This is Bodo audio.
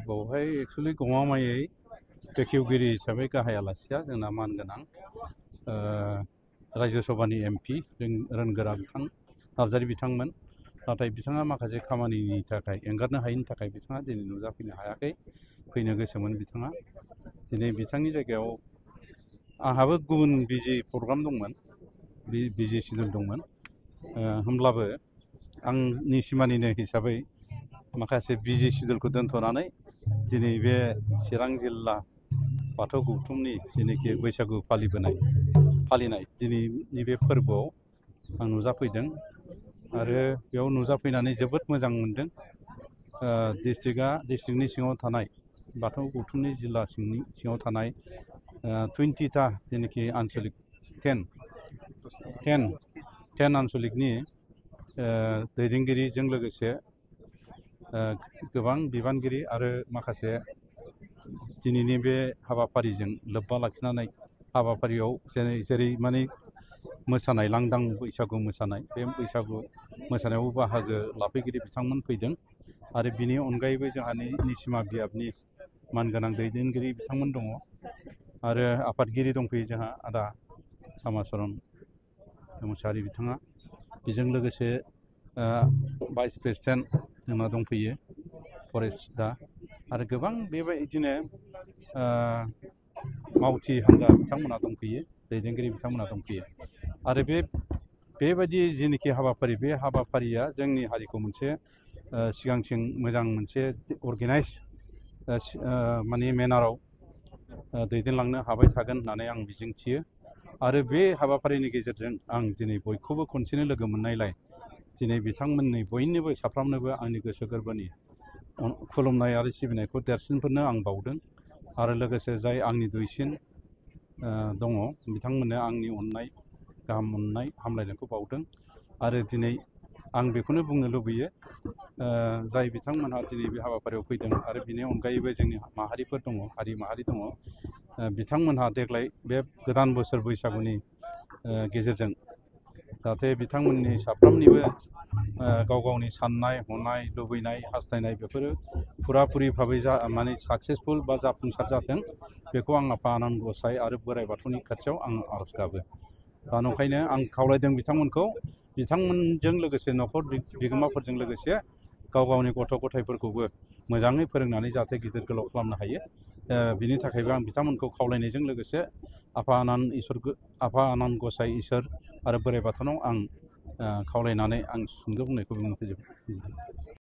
बेवहाय एक्सुवेलि गमामायै बेखेवगिरि हिसाबै गाहाय आलासिया जोंना मानगोनां रायजो सभानि एमपि रोनगोरा बिथां नार्जारी बिथांमोन। नाथाय बिथाङा माखासे खामानिनि थाखाय एंगारनो हायैनि थाखाय बिथाङा दिनै नुजाफैनो हायाखै। फैनो गोसोमोन बिथाङा। दिनै बिथांनि जायगायाव आंहाबो गुबुन बिजि प्रग्राम दंमोन, बिजि सिडुल दंमोन। होमब्लाबो आंनि सिमानिनो हिसाबै माखासे बिजि सिडुलखौ दोनथ'नानै दिनै बे चिरां जिल्ला बाथौ गौथुमनि जेनोखि बैसागु फालिनाय दिनैनि बे फोरबोआव आं नुजाफैदों आरो बेयाव नुजाफैनानै जोबोद मोजां मोनदों। डिस्ट्रिक्टनि सिङाव थानाय बाथौ गौथुमनि जिल्ला सिङाव थानाय 20टा जेनोखि आनसलिक 10 आनसलिकनि दैदेनगिरिजों लोगोसे गोबां बिबानगिरि आरो माखासे दिनैनि बे हाबाफारिजों लोब्बा लाखिनानै हाबाफारियाव जेरै माने मोसानाय लांदां बैसागु मोसानाय, बे बैसागु मोसानायावबो बाहागो लाफैगिरि बिथांमोन फैदों आरो बिनि अनगायैबो जोंहा निसिमा बियाबनि मानगोनां दैदेनगिरि बिथांमोन दङ आरो आफादगिरि दंफैयो जोंहा आदा सामाचरन मुसाहारि बिथाङा। बेजों लोगोसे भाइस प्रेसिडेन्ट जोंना दंफैयो फरेस्ट दा आरो गोबां बेबायदिनो मावथि हान्जा बिथांमोना दंफैयो, दैदेनगिरि बिथांमोना दंफैयो आरो बेबायदि जेनोखि हाबाफारि, बे हाबाफारिया जोंनि हारिखौ मोनसे सिगांथिं मोजां मोनसे अर्गेनाइज माने मेनाराव दैदेनलांनो हाबाय थागोन होननानै आं मिजिंथियो। आरो बे हाबाफारिनि गेजेरजों आं दिनै बयखौबो खनसेनो लोगो मोननायलाय दिनै बिथांमोननि बयनिबो साफ्रोमनोबो आंनि गोसो गोरबोनि खुलुमनाय आरो सिबिनायखौ देरसिनफोरनो आं बावदों आरो लोगोसे जाय आंनि दुइसिन दङ बिथांमोननो आंनि अननाय, गाहाम अननाय, हामलायनायखौ बावदों। आरो दिनै आं बेखौनो बुंनो लुबैयो, जाय बिथांमोनहा दिनै बे हाबाफारियाव फैदों आरो बिनि अनगायैबो जोंनि माहारिफोर दङ, हारि माहारि दङ, बिथांमोनहा देग्लाय बे गोदान बोसोर बैसागुनि गेजेरजों जाहाथे बिथांमोननि साफ्रोमनिबो गाव गावनि साननाय हनाय लुबैनाय हास्थायनाय बेफोरो फुराफुरि भाबै माने साक्सेसफुल बा जाफुंसार जाथों, बेखौ आं आफा आनान गसाइ आरो बोराइ बाथौनि खाथियाव आं आरज गाबो। दा नंखायनो आं खावलायदों बिथांमोनखौ, बिथांमोनजों लोगोसे न'खर बिगोमाफोरजों लोगोसे गाव गावनि गथ' गथायफोरखौबो मोजाङै फोरोंनानै जाहाथे गिदिर गोलाव खालामनो हायो, बिनि थाखायबो आं बिथांमोनखौ खावलायनायजों लोगोसे आफा आनान गसाइ इसोर आरो बोराइ बाथौनाव आं खावलायनानै आं सुंद' बुंनायखौ फोजोबबाय।